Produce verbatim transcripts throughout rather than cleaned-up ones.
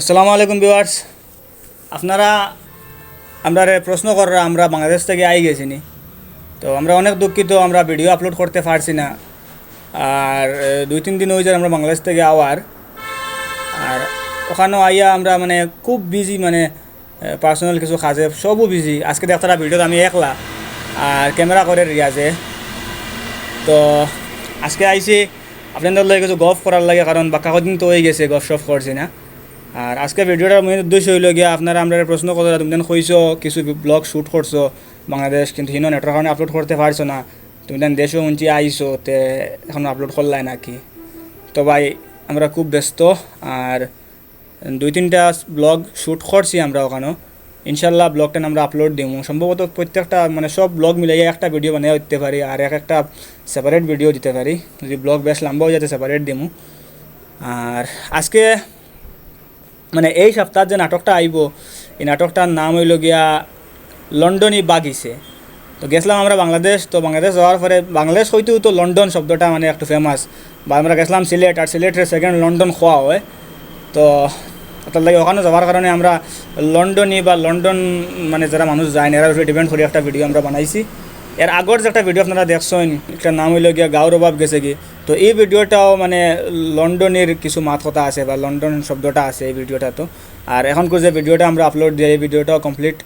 আসসালামু আলাইকুম ভিউয়ার্স, আপনারা আমরারে প্রশ্ন কররা আমরা বাংলাদেশ থাকি আই গেছি নি। তো আমরা অনেক দুঃখিত, আমরা ভিডিও আপলোড করতে পারছি না। আর এ, দুই তিন দিন অই যার আমরা বাংলাদেশ থাকি আওয়ার। আর ওখানো আইয়া আমরা মানে খুব বিজি, মানে পার্সোনাল কিছু কাজে সবও বিজি। আজকে দেখতারা ভিডিওত আমি একলা, আর ক্যামেরা করে রিয়াজে। তো আজকে আইছি আপনারার লগে কিছু গফ করার লাগি, কারণ বাক্কা কদিন তো অই গেছে গফ সফ করছি না। আর আজকে ভিডিওটার মেইন উদ্দেশ্য অইলো গিয়া, আপনারা আমরারে প্রশ্ন কররা, "তুমরাইন কইছো কিছু ব্লগ শ্যুট করছো বাংলাদেশ, কিন্তু হিনো নেটর কারণে আপলোড করতে পারছো না, তুমরাইন দেশো হুনছি আইছো, তে এখনো আপলোড করলায় না কি?" তো ভাই, আমরা খুব ব্যস্ত, আর দুই তিনটা ব্লগ শ্যুট করছি আমরা ওখানো। ইনশাল্লাহ ব্লগটা আমরা আপলোড দিমু। সম্ভবত প্রত্যেকটা, মানে, সব ব্লগ মিলাইয়া একটা ভিডিও বানাইয়া দিতে পারি, আর এক একটা সেপারেট ভিডিও দিতে পারি। যদি ব্লগ বেশ লম্বা অই যায় তে সেপারেট দিমু। আর আজকে, মানে, এই সপ্তাহত যে নাটকটা আইবো, এই নাটকটার নাম অইলো গিয়া লন্ডনী বাগিচে। তো গেছলাম আমরা বাংলাদেশ। তো বাংলাদেশ যাওয়ার পরে, বাংলাদেশ কইতেউ তো লন্ডন শব্দটা মানে একটু ফেমাস, বা আমরা গেছলাম সিলেট, আর সিলেটরে সেকেন্ড লন্ডন কওয়া অয়। তো অটার লাগি ওখানো যাওয়ার কারণে আমরা লন্ডনী বা লন্ডন, মানে, যেরা মানুষ যাইন, এরার উপরে ডিপেন্ড করি একটা ভিডিও আমরা বানাইছি। এর আগর যে একটা ভিডিও আপনারা দেখছইন, এটার নাম অইলো গিয়া গাঁওর অভাব গেছেগি। তো এই ভিডিওটাও, মানে, লন্ডনীর কিছু মাত কথা আছে বা লন্ডন শব্দটা আছে এই ভিডিওটাত। আর অখনকুর যে ভিডিওটা আমরা আপলোড দিয়ার, এই ভিডিওটাও কমপ্লিট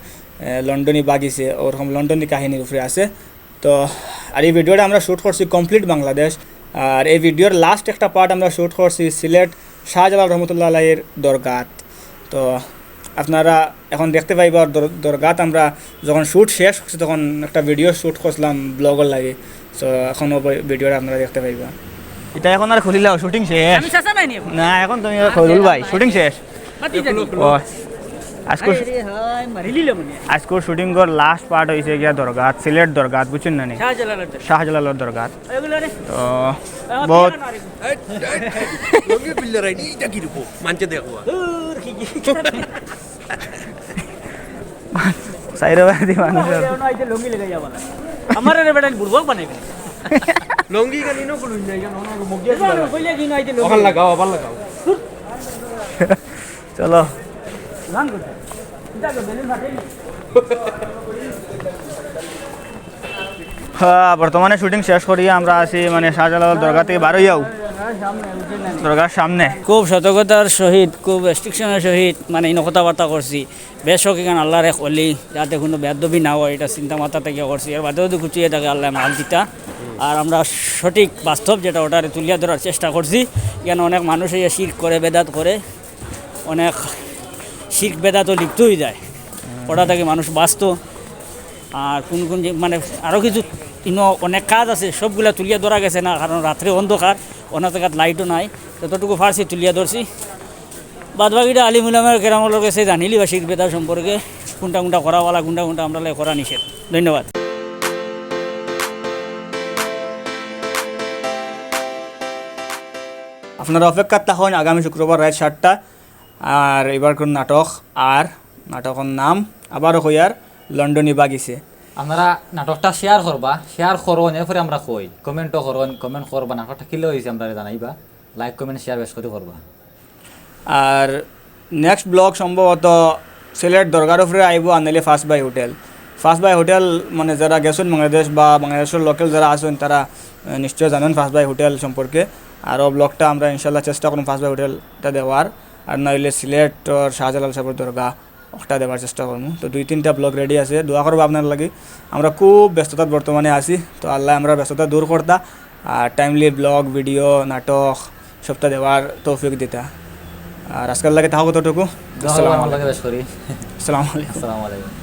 লন্ডনী বাগিচে, ওরকম লন্ডনী কাহিনীর উপরে আছে। তো আর এই ভিডিওটা আমরা শ্যুট করছি কমপ্লিট বাংলাদেশ। আর এই ভিডিওর লাস্ট একটা পার্ট আমরা শ্যুট করছি সিলেট শাহজালাল রহমতুল্লাহ আলাইহির দরগাত। তো আপনারা এখন দেখতে পাইবা দর-, দরগাত আমরা যখন শ্যুট শেষ করছি, তখন একটা ভিডিও শ্যুট করছিলাম ব্লগর লাগি। তো এখন ওই ভিডিওটা আপনারা দেখতে পাইবা। এটা এখন আর খুলিলাও, শুটিং শেষ। আমি চাচা নাইনি এখন? না, এখন তুমি খলিল ভাই, শুটিং শেষ। বাতি জানি। ও, আজকুর আরে হায়, মারি লিলে মনে। আজকুর শুটিংর লাস্ট পার্ট অইছে গিয়া দরগাত, সিলেট দরগাত, বুঝছইন না নি? শাহজালালর দরগাত। শাহজালালর দরগাত। ওগুলো রে। তো আহ, বহুত বিয়ার না রে। এই, এই, এই, লুঙ্গি পিল্লার আইডি, এটা কি রূপ? মানছে দেখো। দূর কি কি? সাইরে বাড়ি মানুষ। আরে, ওনা আইতে লুঙ্গি লাগাই যাবা না। আমার রে বেটা বুড়বক বানাইবে। লুঙ্গি কেন ইনো কুলুই না, কেন ওনা মুগিয়া এবার কইলে কি না আইতে লুঙ্গি? ওখান লাগাও, আবার লাগাও। চলো। গান করতে। এটা তো বেলুন ফাটেনি। হ্যাঁ, বর্তমানে শুটিং শেষ করিয়া আমরা আছি, মানে, শাহজালাল দরগা থাকি বারইয়াউ। দরগার সামনে। খুব সতর্কতার সহিত, খুব রেস্ট্রিকশনের সহিত, মানে, ইনো কথাবার্তা করছি। বেশ হোক, এখান আল্লাহর এক অলি, যাতে কুনু বেয়াদবি না অয়, ইটা চিন্তা মাথা থাকিয়া করছি। এর বাদেও যদি কুচুয়ে থাকে, আল্লায় মাফ দিতা। আর আমরা সঠিক বাস্তব যেটা, ওটারে তুলিয়া ধরার চেষ্টা করছি। এখান অনেক মানুষ এই শিরক করে, বেদাত করে, অনেক শিরক বেদাতো লিপ্ত অই যায়, ওটা থাকি মানুষ বাঁচতো। আর কুন কুন যে, মানে, আরও কিছু ইনো অনেক কাজ আছে, সবগুলা তুলিয়া ধরা গেছে না, কারণ রাত্রে অন্ধকার, অন্য জাগাত লাইটও নাই, যতটুকু পারছি তুলিয়া ধরছি। বাদ বাকিটা আলিম উলামায়ে কেরামর গেছে জানিলিবা শিরক বেদাত সম্পর্কে, কুনটা কুনটা করা ভালা, কুনটা কুনটা আমরার লাগি করা নিষেধ। ধন্যবাদ। আপনারা অপেক্ষাত থাকইন আগামী শুক্রবার রাইত সাতটা, আর এবারকার নাটক, আর নাটকর নাম আবারও কইয়ার, লন্ডনী বাগিচে। আপনারা নাটকটা শেয়ার করবা, শেয়ার করইন, এরপরে আমরা কই, কমেন্টও করইন, কমেন্ট করবা, নাটকটা কিলা অইছে আমরারে জানাইবা, লাইক কমেন্ট শেয়ার বেশ করি করবা। আর নেক্সট ব্লগ সম্ভবত সিলেট দরগার উপরে আইবো, আর নাইলে first by hotel. First by hotel, মানে, যেরা গেছইন বাংলাদেশ বা বাংলাদেশর লোকাল যেরা আছইন, তারা, আহ, নিশ্চয় জানইন ফার্স্ট বাই হোটেল সম্পর্কে। আর ও ব্লগটা আমরা ইনশাল্লাহ চেষ্টা করমু ফার্স্ট বাই হোটেলটা দেওয়ার, আর নাইলে সিলেটর শাহজালাল সাবর দরগা ওটা দেওয়ার চেষ্টা করমু। তো দুই তিনটা ব্লগ রেডি আছে, দোয়া করবা আপনারার লাগি। আমরা খুব ব্যস্ততাত বর্তমানে আছি, তো আল্লায় আমরার ব্যস্ততা দূর করতা, আর টাইমলি ব্লগ, ভিডিও, নাটক সবটা দেওয়ার তৌফিক দিতা। আর আজকার লাগি থাকউক অতটুকু। দোয়া করবা, আসসালামু আল্লাহ আলাইকুম। বেশ করি। আসসালামু আলাইকুম। আসসালামু আলাইকুম।